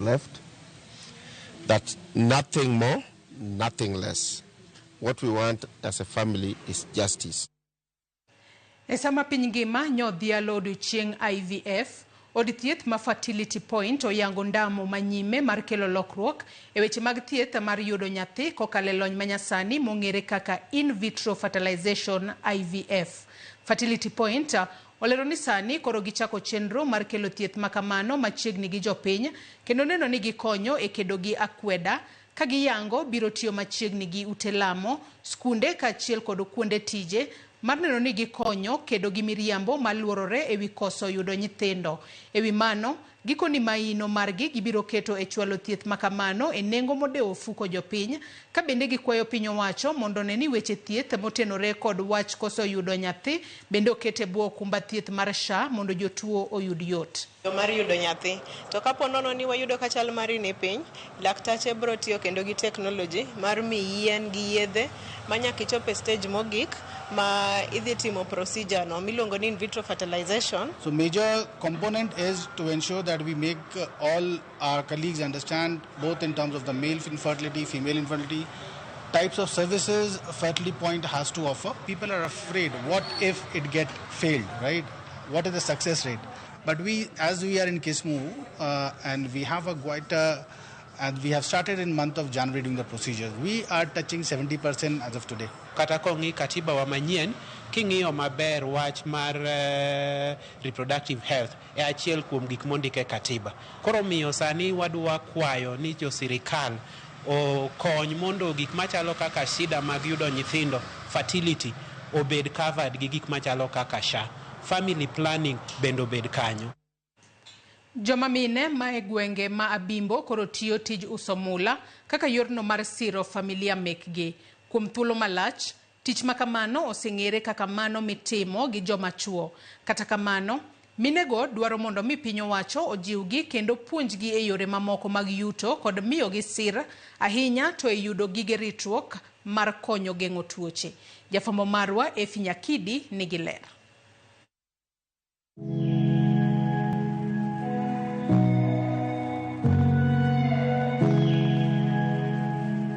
Left, that nothing more, nothing less. What we want as a family is justice. E sama piny ngima nyodhialo odiochieng IVF, od thieth ma Fertility Point oyango ndamo manyime mar kelo lokruok e weche mag thieth mar yudo nyathi kokalo e lony manyasani mong'ere kaka in vitro fertilization IVF. Fertility Point olero ni sani koro gichako chenro mar kelo thieth makamano machiegni gi jopiny kendo neno ni gikonyo e kedo gi akweda ka giyango biro tiyo machiegni gi ute lamo, skunde kaachiel kod kuonde tije mar neno ni gikonyo kedo gi miriambo maluorore ewi koso yudo nyithindo. Ewi mano, gikoni maino margi gibiro keto e chwalo thieth makamano e nengo modewo ofuko jopiny, ka bende gikwayo piny owacho mondo one ni weche thieth motenore kod wach koso yudo nyathi bende oket e bwo okumba thieth mar SHA mondo jotuo oyud yot. Mar yudo nyathi. To kapo nono ni wayudo ka chal mari ni piny, laktache bro tiyo kendo gi technology mar miyi yien gi yedhe ma nyaka ichop e stage mogik ma idhi timo procedure no miluongo ni in vitro fertilization. So major component is to ensure that we make all our colleagues understand both in terms of the male infertility, female infertility, types of services Fertility Point has to offer. People are afraid, what if it get failed, right? What is the success rate? But we, as we are in Kisumu, and we have a quite a, and we have started in month of January doing the procedures. We are touching 70% as of today. Kata kong'i katiba wa manyien, king'iyo maber wach mar reproductive health e achiel kuom gik mondike katiba. Koro miyo sani wadwa kwayo ni jo sirikal okony mondo gik machalo kaka shida mag yudo nyithindo, fertility, obed covered gi gik machalo kaka SHA. Family planning bende obed kanyo. Joma mine ma e gwenge ma Abimbo koro tiyo tij uso mula kaka yorno mar siro familia mekgi. Kuom thuolo malach, tich ma kamano oseng'ere kaka mano mitimo gi joma chuo. Kata kamano, minego dwaro mondo mi piny owacho ojiwgi kendo puonjgi e yore mamoko mag yuto kod miyogi sir ahinya to e yudo gige ritruok mar konyo geng'o tuoche. Jafwambo marwa Efi Nyakidi nigi ler.